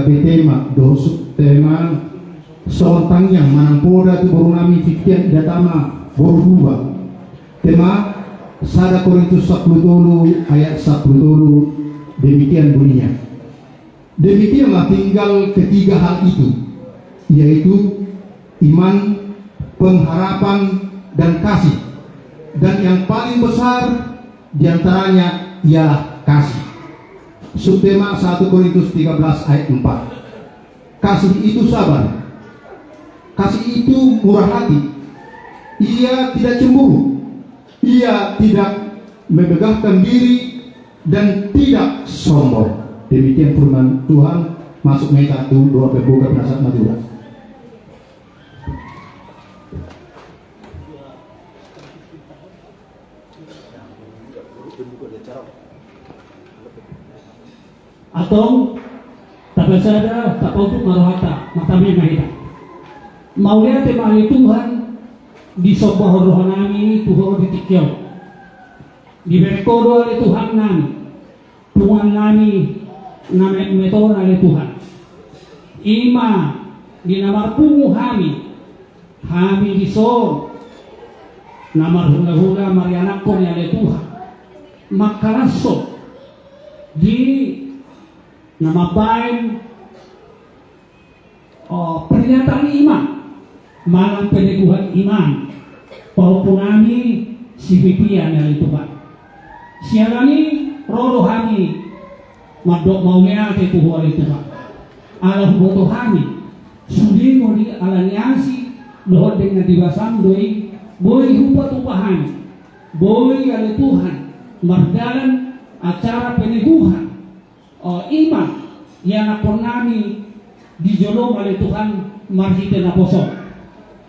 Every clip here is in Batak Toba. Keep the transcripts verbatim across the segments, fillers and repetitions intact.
Tema dohot tema songon tangiang manang poda tu boru nami Fiftian Idatama boru Buba. Tema sada Korintus sampulu tolu ayat sampulu tolu, demikian bunyinya. Demikianlah tinggal ketiga hal itu, yaitu iman, pengharapan, dan kasih. Dan yang paling besar di antaranya ialah kasih. Subtema satu Korintus tiga belas ayat empat. Kasih itu sabar. Kasih itu murah hati. Ia tidak cemburu. Ia tidak memegahkan diri dan tidak sombong. Demikian firman Tuhan. Masuk meta tu doa pembuka penasehat Madura. Antong tapasada, tapautuk ma rohanta, martangiang ma hita. Mauliate ma ale Tuhan, disombahon roha nami tu Ho di tingki on. Dibereng Ho do ale Tuhan nami, punguan nami na metmet on ale Tuhan. I ma di na marpungu hami, hami dison na marhulahula marianakhon i ale Tuhan, mangkalashon di na mambahen, o, pernyataan iman manang peneguhan iman pahompu nami si Fiftian ale Tuhan. Siala ni i ro do hami mandok mauliate tu Ho ale Tuhan. Ala huboto hami sude molo di ala ni asi dohot dengan di basam do i boi hupatupa hami, boi ale Tuhan mardalan acara peneguhan, o, iman ianakhon nami di jolom ale Tuhan marhite naposo on.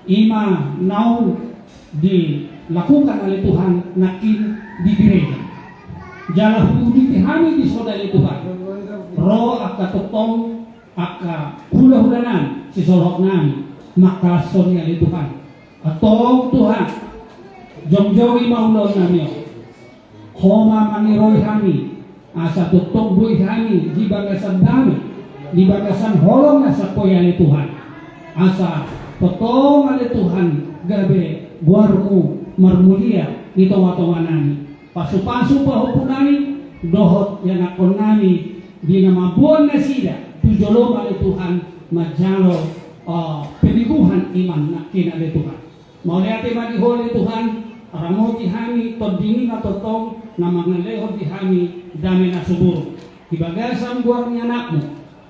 I ma naung dilakukan ale Tuhan nangkin di gereja. Jala huuditi hami dison ale Tuhan ro angka tongtong, angka hulahula nami, sisolhot nami, mangkalashon i ale Tuhan. Antong Tuhan, jongjongi ma ulaon nami on. Ho ma maniroi hami, asa tongtong boi hami di bagasan dame, di bagasan holong na salpu i ale Tuhan. Asa tongtong ale Tuhan gabe goarmu marmulia di tongatonga nami. Pasupasu pahompu nami dohot ianakhon nami di na mamboan nasida tu jolom ale Tuhan manjalo, o, peneguhan iman nangkin ale Tuhan. Mauliate ma di Ho ale Tuhan, ramoti hami, tondingi ma tongtong na mangalehon di hami dame na sumurung. Di bagasan goar ni Anakmu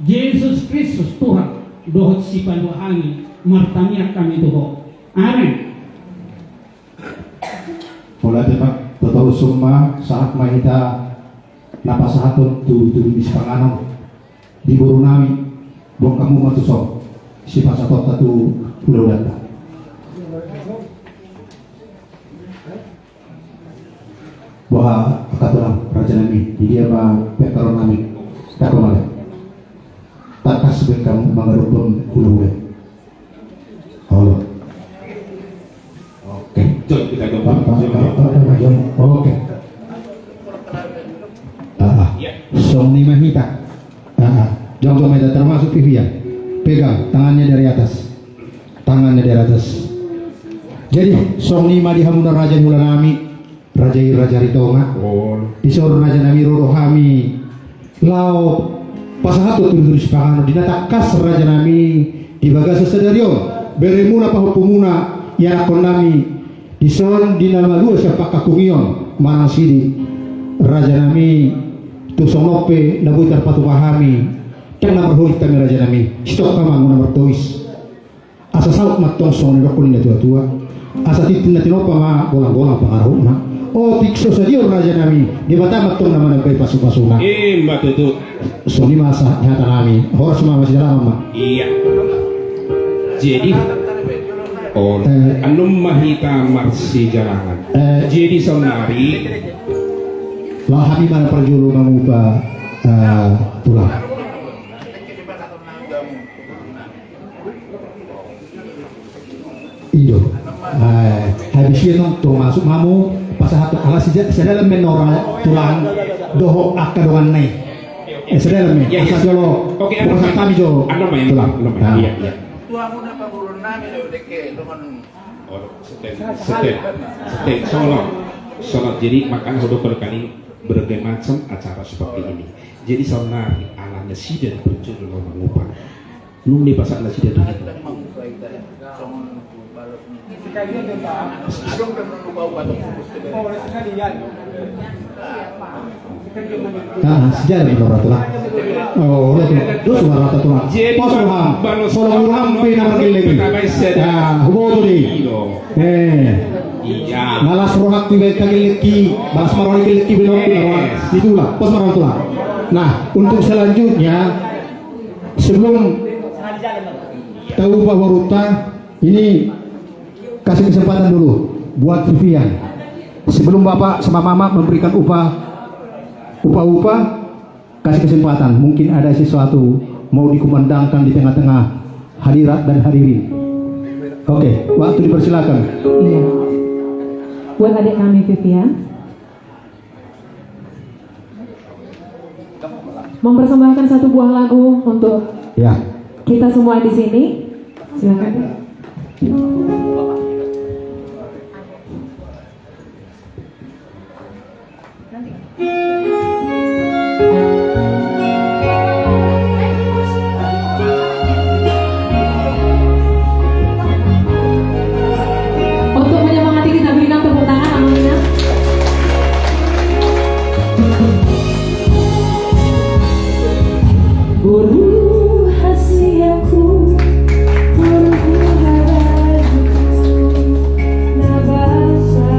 Jesus Kristus Tuhan dohot Sipalua hami, martangiang hami tu Ho. Amen. Mauliate ma, totorushon ma, sahat ma hita na pasahathon tu, tu tudu ni sipanganon di boru nami. Bongkam ma tuson, sipasahatonta tu hulahulanta. Boha angka tulang, raja nami, di dia ma pengkaron nami? Tako ma da. Tangkas bengkam mangadophon hulahula. Olo. Oke, jom kita dong. Oke. Ah, ah. Iya. Songon i ma hita. Ah, ah. Jom, jom, hita termasuk Fiftian. Pegang tangannya dari atas. Tangannya dari atas. Jadi songon i ma di hamuna raja ni hulahula nami. Raja i, Raja Ritonga. Olo. Dison raja nami ro do hami laho pasahathon tudutudu sipanganon di na tangkas raja nami di bagasan sadari on. Beremuna pahompumuna ianakhon nami dison di na malua sian pangkangkungion manang sidi. Raja nami, tung songon on pe na boi tarpatupa hami, ndang na marholit hami raja nami. Sitongka ma muna martois. Asa saut ma antong songon na nidokkon ni natuatua. Asa tintin na tinompa ma golanggolang pangarahutna. Otik so sadia on raja nami, Debata ma antong na manambai pasupasuna. Ima tutu. Songon i ma sahat ni hata nami. Horas ma, marsijalangan ma. Iya. Jadi, oh, eh, annon ma hita marsijalangan. Eh, jadi saonnari laho hami ma na parjolo mangupa, eh, tulang. I do. Eh, habis i annon tung masuk ma hamu pasahat ala sija-, sian dalan menora tulang dohot angka donganna i. Eh, sedang, ya, asa jolo. Oke, anu, kami jo. Anu, Pak, ya, tulang. Anu, Pak, ya, iya. Tuamu na paboruon nami do dengke dongan. Oh, sedang, sedang, sedang, songon. Songon, jadi makanya udah kali-kali berbagai macam acara seperti ini. Jadi saudara, ala nasida berjudul Mangupa. Nunga dipasahat nasida tu hita. Ah, sejarah di luar tulang. Oh, udah tulang. Terus luar tulang. Pos roham. Pos roham, pina margelleng. Ah, huboto do i. Eh. Iya. Malas roham tu baen hagellengki. Malas marroha hagellengki, belok tu roham. Itulah, pos roham tulang. Nah, untuk selanjutnya, sebelum tahu Pak Waruta, ini kasih kesempatan dulu buat Vivian. Sebelum Bapak sama Mama memberikan upa-, upa-upa, kasih kesempatan. Mungkin ada sesuatu mau dikumandangkan di tengah-tengah hadirat dan hadirin. Oke, waktu dipersilakan. Iya. Buat adik kami Vivian. Mempersembahkan satu buah lagu untuk, ya, kita semua di sini. Silakan. Untuk menyemangati, kita berikan tepuk tangan, Amang Inang. Boru hasianhu, boru harajahu, na basa.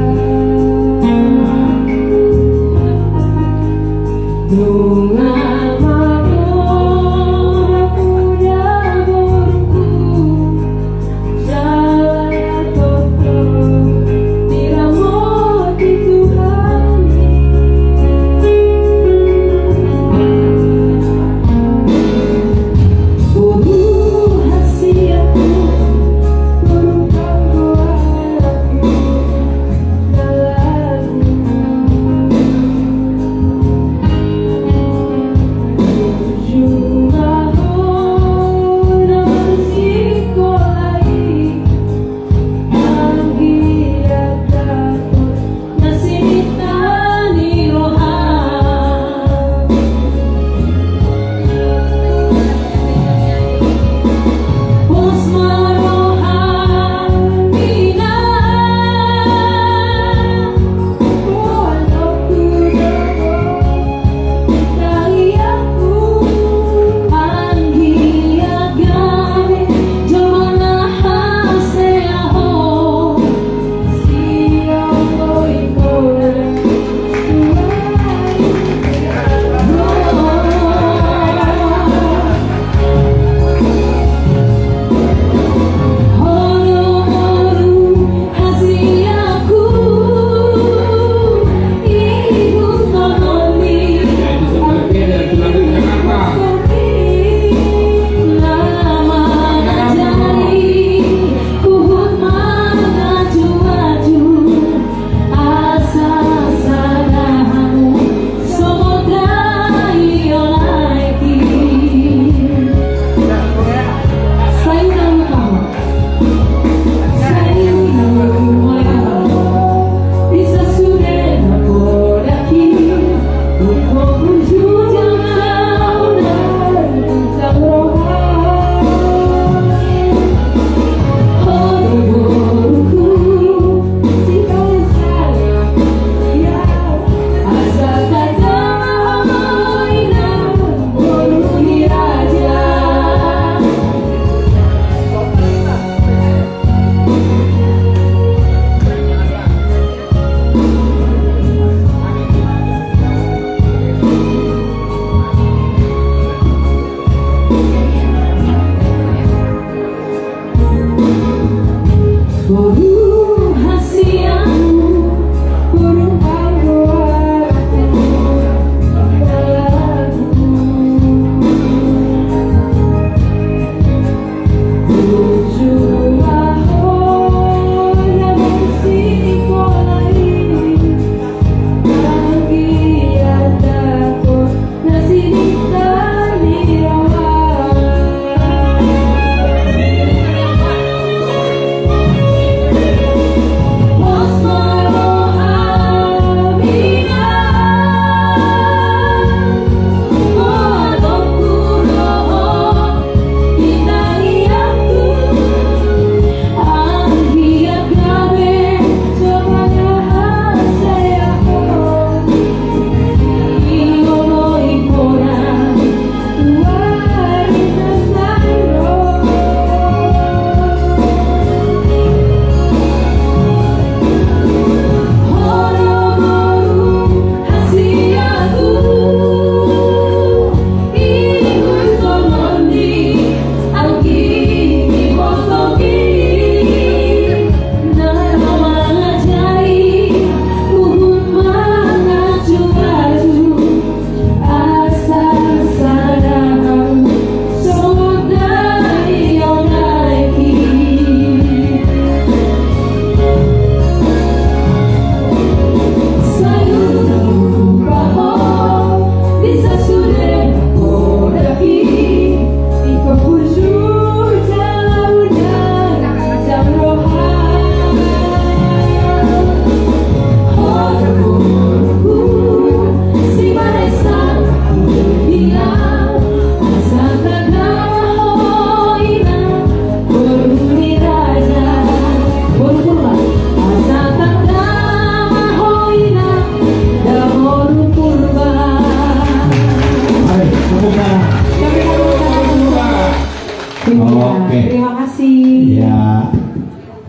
Terima kasih. Iya.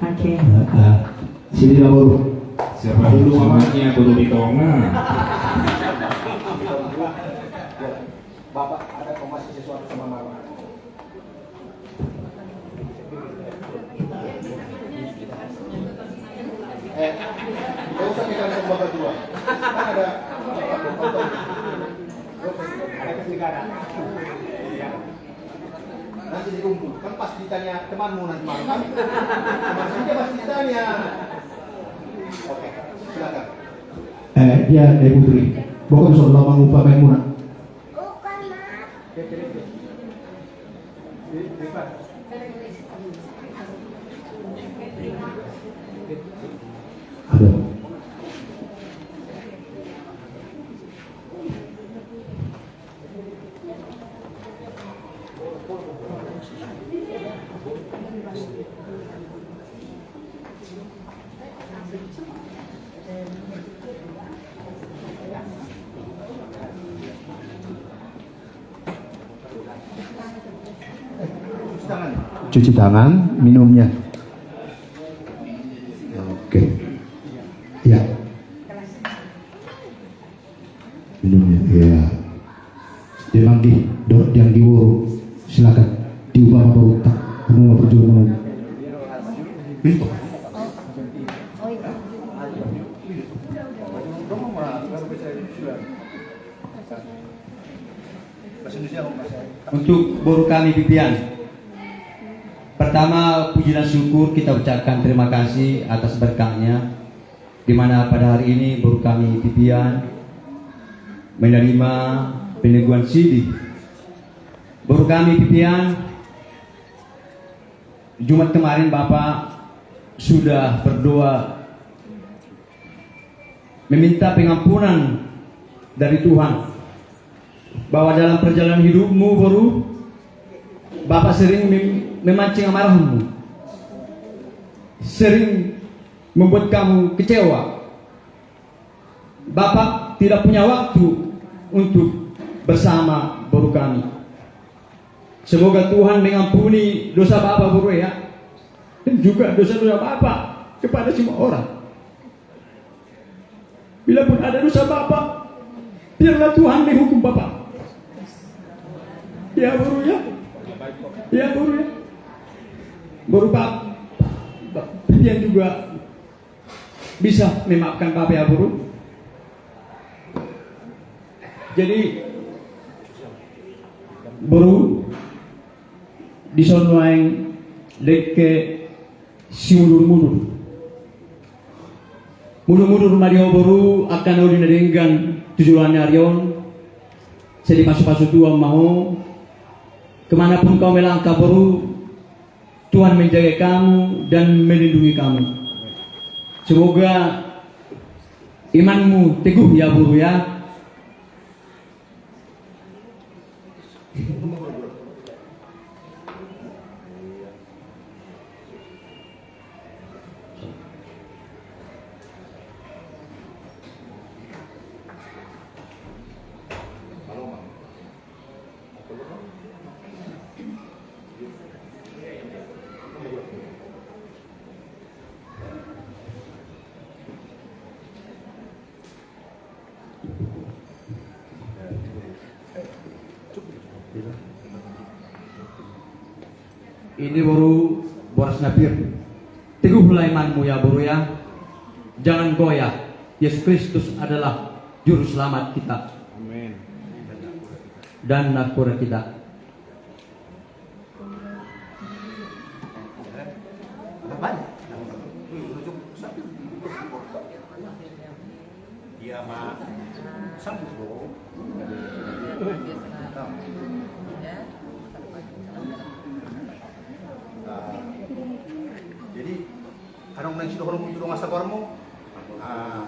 Oke. Heeh. Sini lah, Boru. Siapa dulu mamanya, Boru di tengah? Bapak ada informasi sesuatu sama Mama. Eh, nggak usah kita ngomong berdua. Kan ada, ada kesenjangan. Nanti dikumpul. Kan pas ditanya temanmu nanti malam kan? Maksudnya pas ditanya. Oke, silakan. Eh, dia, eh, Putri. Pokoknya soal lama ngupa main muna. Ada. Cuci tangan, minumnya. Oke. Ya. Minumnya, iya. Dia manggih, do, dia di Boru. Silakan. Diupa ma Borunta. Kamu mau berjuang mau. Minum. Untuk Boru kami Pipian. Pertama, puji dan syukur kita ucapkan terima kasih atas berkatnya, di mana pada hari ini Boru kami Pipian menerima peneguhan sidi. Boru kami Pipian, Jumat kemarin Bapak sudah berdoa meminta pengampunan dari Tuhan, bahwa dalam perjalanan hidupmu, Boru, Bapak sering mem-, memancing amarahmu, sering membuat kamu kecewa. Bapak tidak punya waktu untuk bersama Boru kami. Semoga Tuhan mengampuni dosa Bapak, Boru, ya, dan juga dosa-dosa Bapak kepada semua orang. Bila pun ada dosa Bapak, biarlah Tuhan menghukum Bapak. Ya, Boru, ya. Ya, Boru, ya. Boru, Pak, Pak, dia juga bisa memaafkan Bapak, ya, Boru. Jadi, Boru, dison nuaeng dengke simudur-mudur. Mudur-mudur ma di ho, Boru, angka na uli na denggan tu joloan ni ari on. Sai dipasu-pasu Tuhan ma ho. Kemanapun kau melangkah, Boru, Tuhan menjaga kamu dan melindungi kamu. Semoga imanmu teguh, ya, Boru, ya. Ini, Boru, boras na pir. Teguhlah imanmu, ya, Boru, ya. Jangan goyah. Yesus Kristus adalah Juru Selamat kita. Amin. Dan Nampuna kita. Iya, Mak. Sambut, Bro. Nah, jadi, adong naeng sidohononmu tu dongan sabormu. Ah,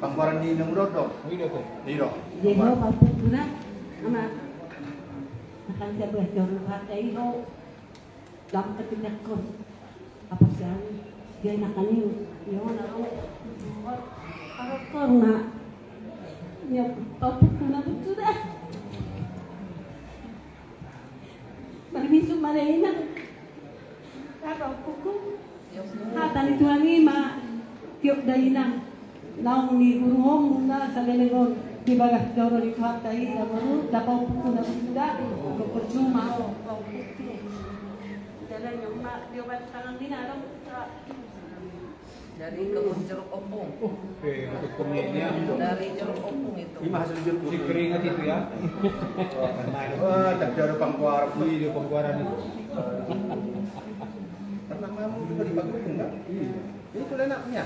panggoaran ni na mudok do. I do. Jadi, pampumpuna, ama. Akan saya berjuang partai do. Dapat kepindah kos. Apa sih? Dia nak kani. Dia mana lo? Apa korna? Ya, pampumpuna sudah. Marmisuk ma inang. Hata ni Tuhan i ma tiop dainang naung niguruhonmuna sageleng on di bagas joro ni Tuhanta i, da boru, da paupukku na muda, dokkon juma ho paupukku. Jalan nyoma diobat tangan dina dong. Dari kebun jeruk Opung. Oke, betul. Dari jeruk Opung itu. Ini hasil jeruk. Si keringat itu ya. Wah, tapi ada pangkuaran. Iya, dia pangkuaran itu. Karena kamu juga dipakai enggak? Iya. Itu enaknya.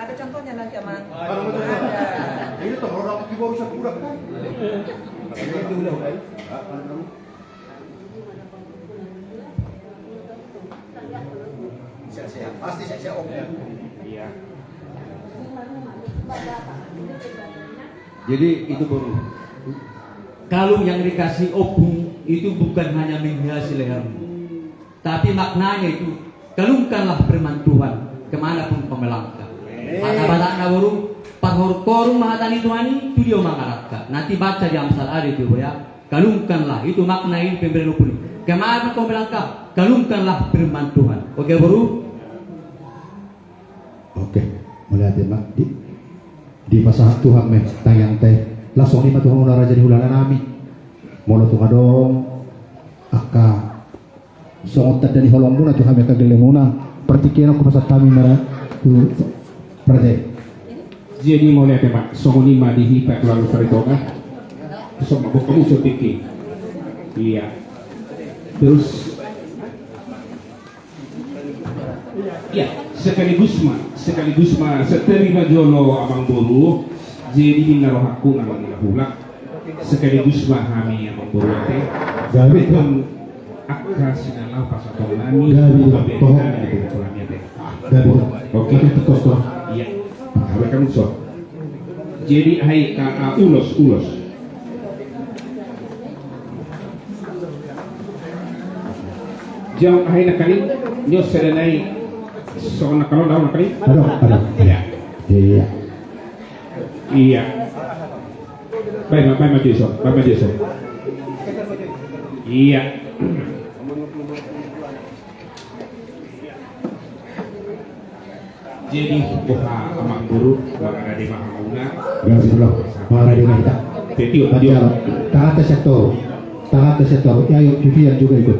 Ada contohnya nanti, Amang. Ada. Ini tuh orang di bawah usia kurang kan? Ini udah, udah. Sehat-sehat. Pasti sehat-sehat, Om. Iya. Jadi itu baru. Kalung yang dikasih Opung itu bukan hanya menghiasi lehermu, tapi maknanya itu, kalungkanlah firman Tuhan kemanapun kau melangkah. Amin. Hata Batak na boru, parhorhon ma hata ni Tuhan i tu dia mangarangka. Nanti baca di Amsal ada itu ya. Kalungkanlah, itu makna i pemberian Opung i. Kemanapun kau melangkah, kalungkanlah firman Tuhan. Oke, boru? Oke, mauliate ma. Di, dipasahat Tuhan ma tangiangta i. Laos songon i ma tu hamuna raja ni hulahula nami. Molo tung adong angka songon tanda ni holongmuna tu hami angka gellengmuna, partingkian on hupasahat hami ma tu raja i. Jadi mauliate ma, songon i ma di hita keluarga Saritonga. Songon ma bokkamu so tingki. Iya. Terus Iya, sekaligus ma, sekaligus ma, seterima jolo Amang Boru, jadi ninna rohangku na mangido hulak, sekaligus ma hami Amang Boru ate, gabe, angka sinalaho pasahaton nami, gabe, gabe, gabe, gabe, ate. Gabe, oke. Iya, gabe kamu so. Jadi, hai, ka, a, ulos, ulos. Jam, hai, nangkaning, nyos sada nai, songon nangkaning, nangkaning. Aduh, aduh. Iya. Iya. Iya. Baik, baik, baik, Mas Jason, baik, Mas Jason. Iya. Jadi, boha Amang Boru, mangarade ma hamuna. Gabe, mangarade ma hita. Tio, tio. Tanganta sian toru. Tanganta sian toru. Ya, ayo, Vivian juga ikut.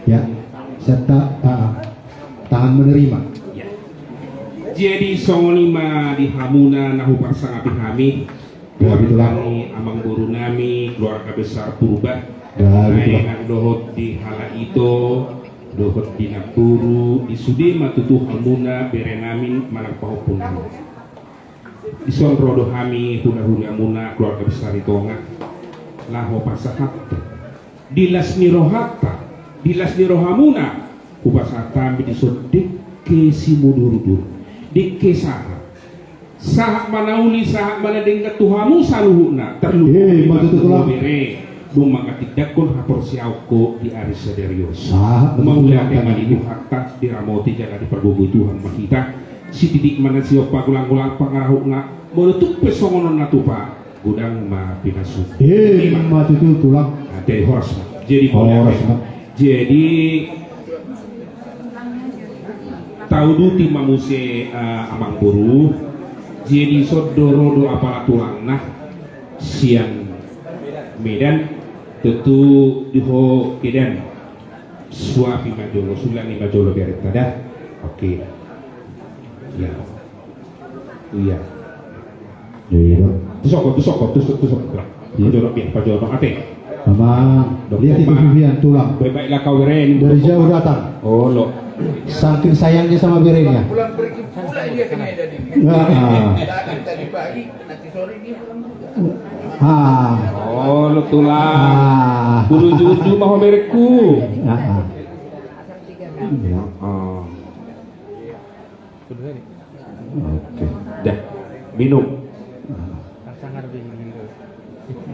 Ya. Serta, ah, ah. Tangan menerima. Ya. Jadi, songon i ma di hamuna na huparsangapi hami. Keluarga ni Amang Boru nami, keluarga besar Purba. Naeng dohot di halak ito, dohot di namboru, di sude ma tutu hamuna bere nami manang pahompu nami. Dison ro do hami hulahula muna keluarga besar Sitonga. Laho pasahat di las ni rohanta, di las ni rohamuna, hupasahat hami dison dengke simudurudur, dengke sahat. Sahat ma na uli, sahat ma na denggan tu hamu saluhutna, tarlumobi ma tu hamu bere, dung mangatindangkon haporseaonta di ari sadari on. Mauliate ma di Tuhanta, diramoti jala dipargogoi Tuhan ma hita. Sititik ma na siop, pagulang-gulang pangarahutna, molo tung pe songon on na tupa, godang ma pinasuna. Ima tutu, Tulang. Jadi horas ma. Jadi mauliate. Jadi tauduti ma muse, eh, Amangboru. Jadi songon do ro do apala tulangna sian Medan, tontu di ho kedan. Suapi ma jolo, sulani ma jolo berenta da. Oke. Ya. Iya. Iya. Tusok, tusok, tusok, tusok. Iya. Pajonok, ya, pajonok ate. Amang, lihat itu Vivian, Tulang. Baik-baiklah kau, Ren. Dari jauh datang. Olo. Saking sayangnya sama berenya. Pulang pergi pula dia kena dari ini. Nah, ah. Datang tadi pagi, nanti sore dia pulang juga. Ah. Oh, lo tulang. Ah. Bulu juju mah berekku. Ah, ah. Ya. Ah. Oke. Dah, minum.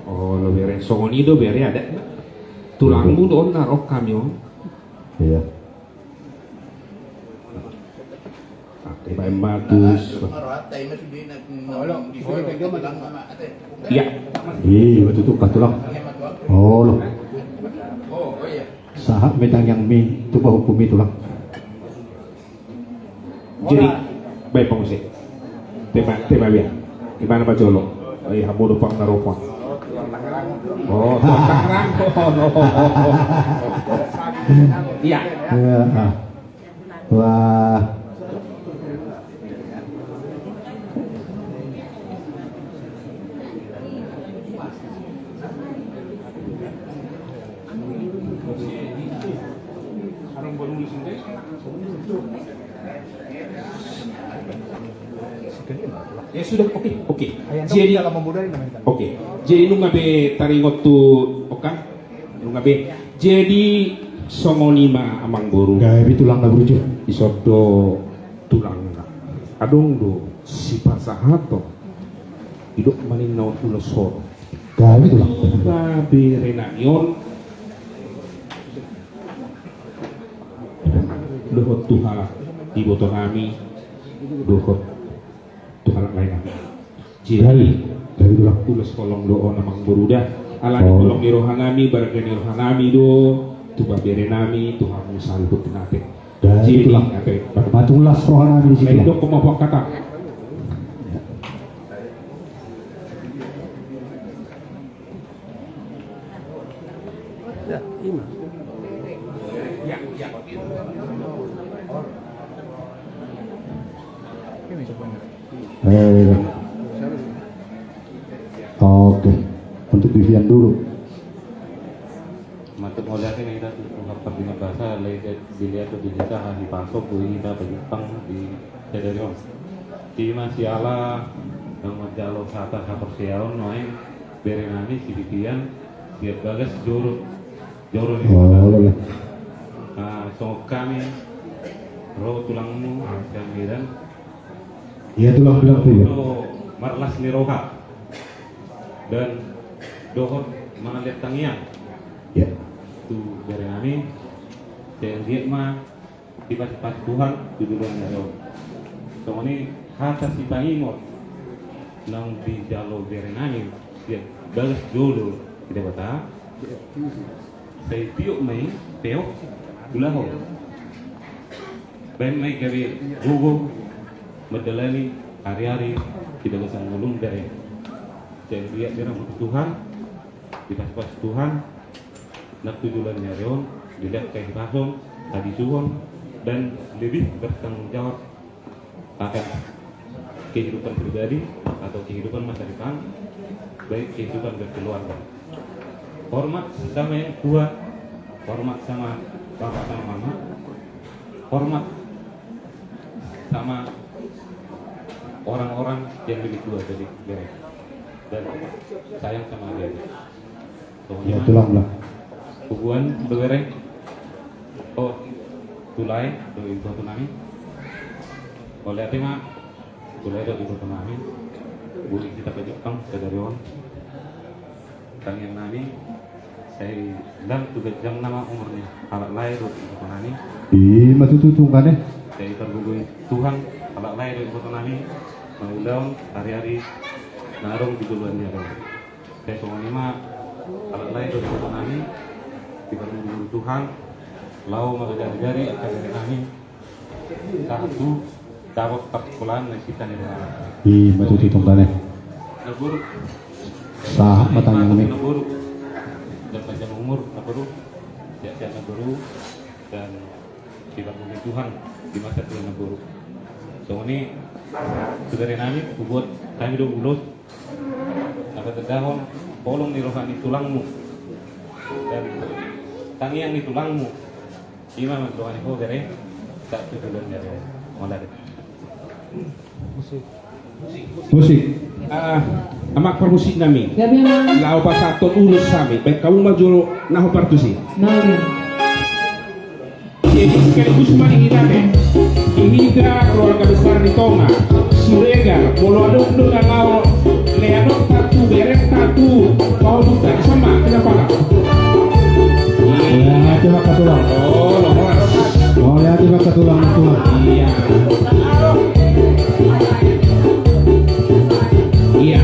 Oh, lo bere, songon i do bere adat. Tulangmu do on na ro hami on. Iya. Oke, Pak Emma, terus. Iya. Iya, betul tuh, Pak Tulang. Oh, lo. Sahat metang yang mi, tu bahu kumi tulang. Jadi, baik, Pak Muse. Tema, tema dia. Di mana, Pak Jolo? Oh, iya, hamu do pang naropang. Oh, Tangerang. Oh, no. Iya. Iya, ah. Wah. Ya sudah, oke, oke. Jadi, oke. Jadi nunga be taringot tu, oke? Nunga be. Jadi songon i ma, Amangboru. Gabe tulang na burju. Ison do tulang na. Adong do sipasahaton. Didok ma ninna on ulos on. Gabe tulang. Tulang bere nami on. Dohot tu halak iboto nami. Dohot tu halak lae nami. Jadi, gabe tulang. Ulos holong do on, Amangboru, da. Alani holong ni roha nami, barga ni roha nami do tu babere nami, tu hamu saluhut, ate. Gabe tulang. Jadi, ate. Patulas roha nami di situ. Baik, dok, mau apa kata? Ya, ima. Eh, oke. Untuk Vivian dulu. Mantap, mauliate ma hita tu Tuhan pardenggan basa, alai dilihat tu di hita hahipason do hita pajumpang di sadari on. Ima siala naung manjalo hata haporseaon nuaeng bere nami si Vivian sian bagas joro, joro ni. Oh, Debata. Nah, songon hami ro tulangmu sian Medan. Iya, tulang bilang tu, ya. Marlas ni roha dan dohot mangalean tangiang. Ya. Tu bere nami, sai anggiat ma dipasupasu Tuhan tu joloan ni ari on. Songon i hata sipaingot naung dijalo bere nami sian bagas joro ni Debata. Sai tiop ma i, peop, ulaon. Baen ma i gabe gogo mandalani ari-ari di bagasan ngolum bere. Sai anggiat dirahmati Tuhan, dipasupasu Tuhan, nang tu joloan ni ari on dilehon hahipason, habisuhon, dan lebih bertanggung jawab akan kehidupan pribadi atau kehidupan masa depan, baik kehidupan berkeluarga. Hormat sama yang tua, hormat sama bapak sama mama, hormat sama orang-orang yang lebih tua dari bere, dan sayang sama adik-adik. Ya, tulang, tulang. Hubuan, bere. Oh, tu lae dohot iboto nami. Mauliate ma tu lae dohot iboto nami. Boi hita pajumpang sadari on. Tangiang nami, sai lam tu ganjang nama umur ni halak lae dohot iboto nami. Ima tutu, tungkane. Sai pargogoi Tuhan halak lae dohot iboto nami mangulahon ari-ari na adong di joloan ni ari on. Sai songon i ma halak lae dohot iboto nami, dipargogoi Tuhan laho mangajar-ajari angka bere nami sahat tu dapot parsikolaan na sita ni roha. Ima tutu, tungkane. Naboru. Sahat ma tangiang nami. Naboru. Dan panjang umur, naboru. Sehat-sehat, naboru. Dan dipargogoi Tuhan di masa tua, naboru. Songon i tu bere nami, hubuat hami do ulos na patandahon holong ni roha ni tulangmu dan tangiang ni tulangmu. Ima mandongani ho, bere. Musik. Ah, amang parmusik nami. Laho pasahathon ulos hami. Baen hamu ma jolo na hombar tusi. Jadi sekaligus ma di hita pe, di hita keluarga besar di Tonga, Siregar, molo adong do na laho leanon tatu, bere tatu, mau buka sama, kenapa lah? Mauliate ma tulang. Oh, lo horas. Mauliate ma tulang, tulang. Iya. Iya.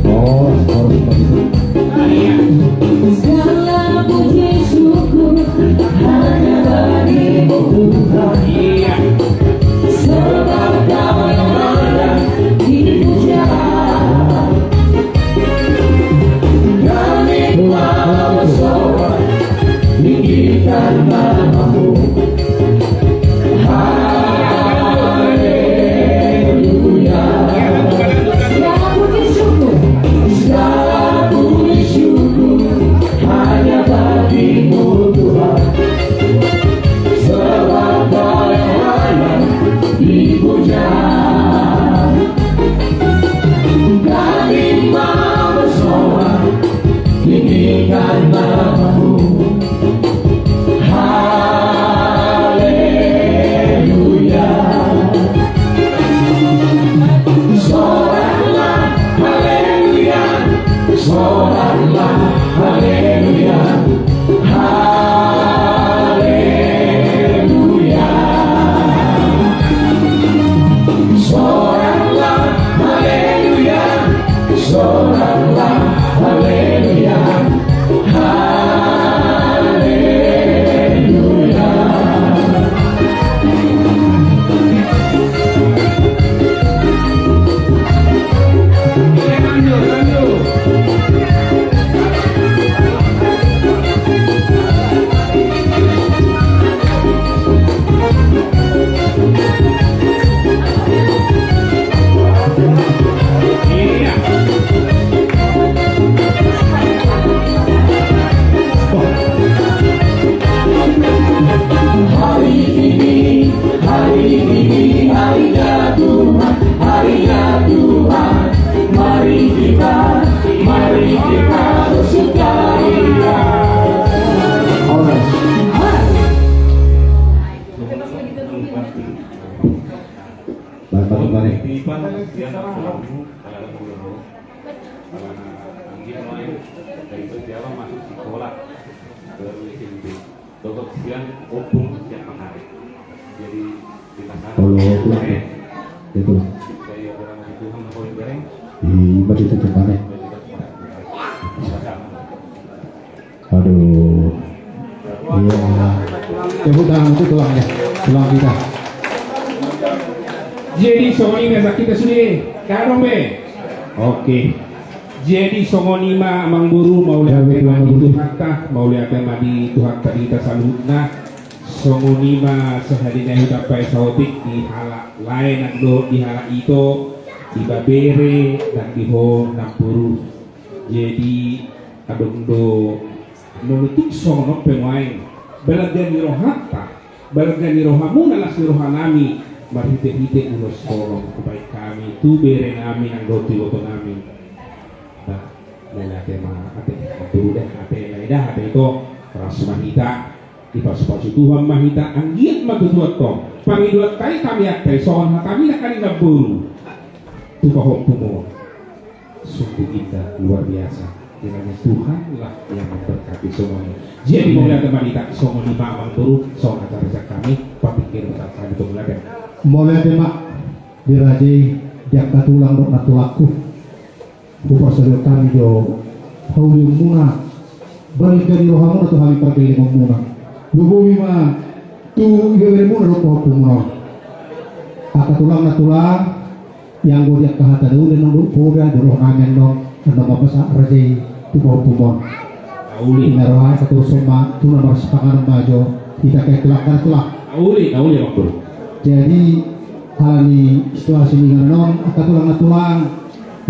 Oh, harus begitu. Segala puji syukur hanya bagimu Tuhan. Iya. Sebab Kau yang layak dipuja. Kami telah bersorak, tinggikan nama-Mu. Haleluya. Segala puji syukur, segala puji syukur hanya bagimu Tuhan. Sebab Kau yang layak dipuja. Kami mau bersorak, tinggikan nama-Mu. Haleluya. Soraklah, haleluya. Soraklah, haleluya. Haleluya. Soraklah, haleluya. Soraklah, haleluya. Haleluya. Hari ini, hari ini harinya Tuhan, harinya Tuhan. Mari kita, mari kita bersukaria. Horas. Horas. Baik, baik, baik. Masuk sekolah, baru S M P. Dokter siang, opung siang, makan. Jadi, kita sana. Kalau pulang, ya. Itu. Saya kurang itu sama kau yang bereng. Iya, betul, itu mana? Aduh. Iya. Tepuk tangan untuk tulangnya, tulang kita. Jadi, songon i ma hita sude, dang be. Oke. Jadi, songon i ma amangboru, mauliate ma di Tuhanta, mauliate ma di Tuhanta di hita saluhutna. Songon i ma sahali nai hudappai saotik di halak lae nang dohot di halak ito, ibebere nang di ho namboru. Jadi, adong do na nutup songon on pe nuaeng, balga ni rohanta, balga ni rohamuna, las ni rohanami, marhitehite ulos on hubaen hami tu berenami nang dohot tu ibotonami. Bah, mauliate ma, ate, ate, ate, ate, ito, ras ma hita, dipasupasu Tuhan ma hita, anggiat ma tutu antong pangidoanta i hami, ate, songon hatami nangkin namboru tu pahompu on. Sungguh indah, luar biasa. Kiranya Tuhanlah yang memberkati semuanya. Jadi, mauliate ma di hita, songon i ma amangboru, songon hata resek hami, papingkir besar hami tu mauliate. Mauliate ma di raja i, di angka tulang dohot nantulangku. Huparsadai hami do haulianmuna, balga ni rohamuna tu hami pargellengonmuna. Lumobi ma tu ibeberemuna dohot pahompumuna. Angka tulang na tulang, ianggo di angka hata na uli annon dohot poda, jolo nami annon, annon ma pasahat raja i tu pahompumon. Uli. Ina roha, satu soma, tu na marsipanganon ma jo hita, angka tulang, angka tulang. Uli, uli, Bang. Jadi, alani situasi ni inganan on, angka tulang na tulang,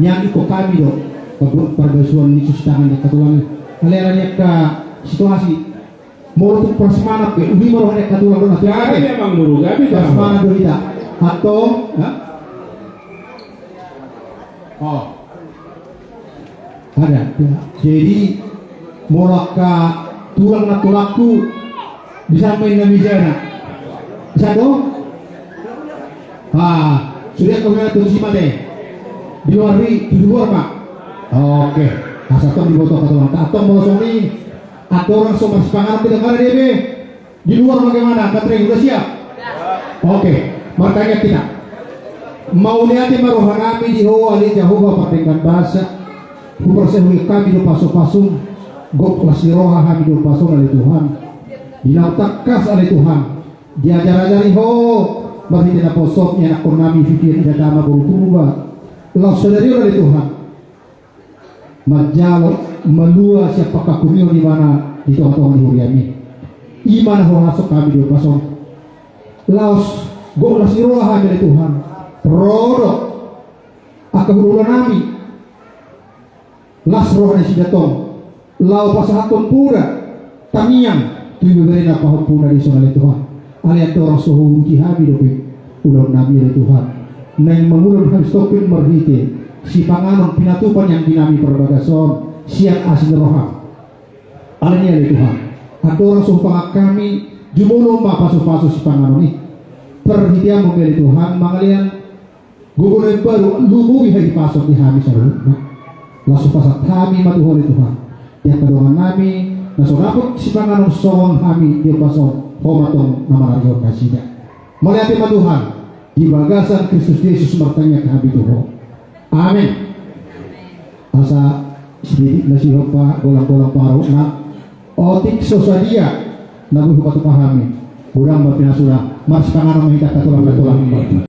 nian ingkon hami do Parbasuan ni cuci tangan ni angka tulang i. Alai alani angka situasi. Molo tung prasmanan pe, uhi ma roha ni angka tulang do na tulang. Prasmanan do hita. Antong, ha? Oh. Ada. Jadi molo angka tulang na tulangku, bisa main na mejana. Bisa do? Ah, sudah kau na tusi mate. Di luar, di luar ma. Oke. Asa tong diboto angka tulang. Antong molo songon i, antong langsung marsipanganon hita, nunga di luar bagaimana? Angka tulang udah siap? Oke. Martangiang hita. Mauliate ma roha nami di Ho ale Jahowa pardenggan basa. Huparsaulihon hami do pasu-pasum. Gok las ni roha hami do pasu-pasum ale Tuhan. Di na tangkas ale Tuhan. Diajar-ajari Ho marhite naposom ni anakkon nami Fitri, ida tama boru Purba. Laos sadari on ale Tuhan, manjalo malua sian pangkangkungion ibana di tonga-tonga ni huriami. I ma na huhasok hami di ombas on. Laos gok las ni roha hami ale Tuhan. Ro do angka hulahula nami. Las roha nasida tong laho pasahathon poda tangiang tu ibebere na pahompuna dison ale Tuhan. Alai andorang so huuruti hami dope ulaon nami ale Tuhan, naeng mangulahon hami sitompin marhite sipanganon pinatupa ni anggi nami parbagas on sian asi ni roham. Alani i ale Tuhan, andorang so hupangan hami, jumolo ma pasu-pasu sipanganon i. Parhiteanmu ale Tuhan, mangalean gogo na imbaru, lumobi hahipason di hami saluhutna. Laos hupasahat hami ma tu Ho ale Tuhan di angka dongan nami na so dapot sipanganon songon hami di ombas on, Ho ma tong na mangarihon nasida. Mauliate ma Tuhan. Di bagasan Kristus Jesus martangiang hami tu Ho. Amen. Asa sititik ma sihompa golang-golang pangarahutna. Otik so sadia na boi hupatupa hami. Godang ma pinasuna. Marsipanganon ma hita angka tulang, angka tulang.